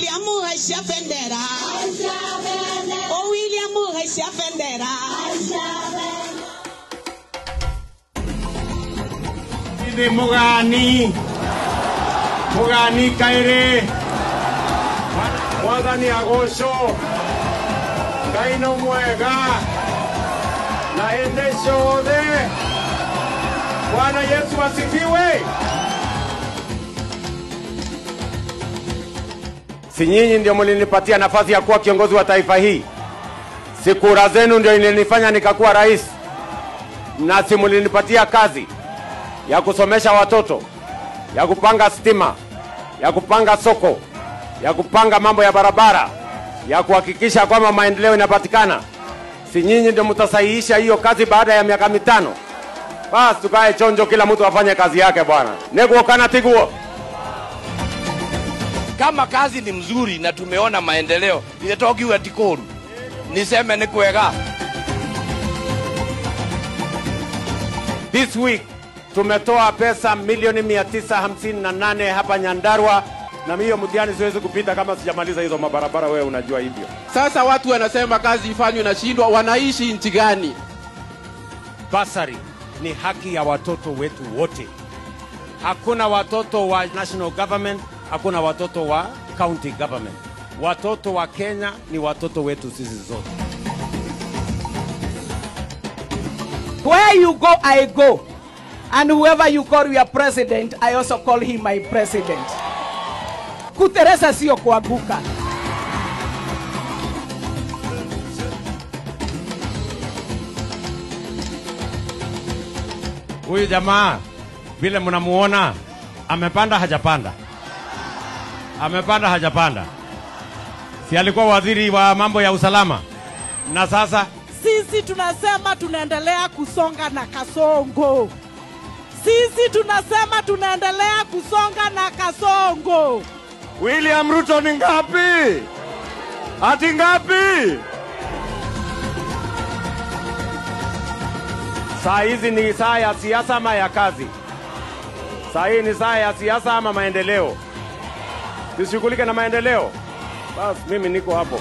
William haicia bendera. Oh William haicia bendera. Ni Mugani. Mugani kaire. Mwathani agocwo. Ngai no mwega. Na hĩndĩ ciothe. Bwana Yesu asifiwe. Si nyinyi ndio mlinipatia nafasi ya kuwa kiongozi wa taifa hii? Si kura zenu ndio ilinifanya nikakuwa rais? Na si mlinipatia kazi ya kusomesha watoto, ya kupanga stima, ya kupanga soko, ya kupanga mambo ya barabara, ya kuhakikisha kwamba maendeleo inapatikana? Si nyinyi ndio mtasahihisha hiyo kazi baada ya miaka 5? Basi tukae chonjo, kila mtu afanye kazi yake bwana. Neguo kana tiguo. Kama kazi ni mzuri na tumeona maendeleo, niletokiwa tikoru. Niseme ni kwega. This week tumetoa pesa milioni 958 hapa Nyandarua, na hiyo mtihani siwezi kupita kama sijamaliza hizo mabarabara, wewe unajua hivyo. Sasa watu wanasema kazi ifanywe na shindwa, wanaishi nchi gani? Basari ni haki ya watoto wetu wote. Hakuna watoto wa national government, hakuna watoto wa county government. Watoto wa Kenya ni watoto wetu sisi zote. Where you go, I go. And whoever you call your president, I also call him my president. Kuteresa sio kuanguka. Huyu jamaa vile mnamuona amepanda hajapanda? Amepanda hajapanda? Si alikuwa waziri wa mambo ya usalama? Na sasa sisi tunasema tunaendelea kusonga na Kasongo. Sisi tunasema tunaendelea kusonga na Kasongo. William Ruto ni ngapi? Ati ngapi? Saa hizi ni saa ya siasa ama ya kazi? Saa hii ni saa ya siasa ama maendeleo? Tushughulike na maendeleo. Bas mimi niko hapo.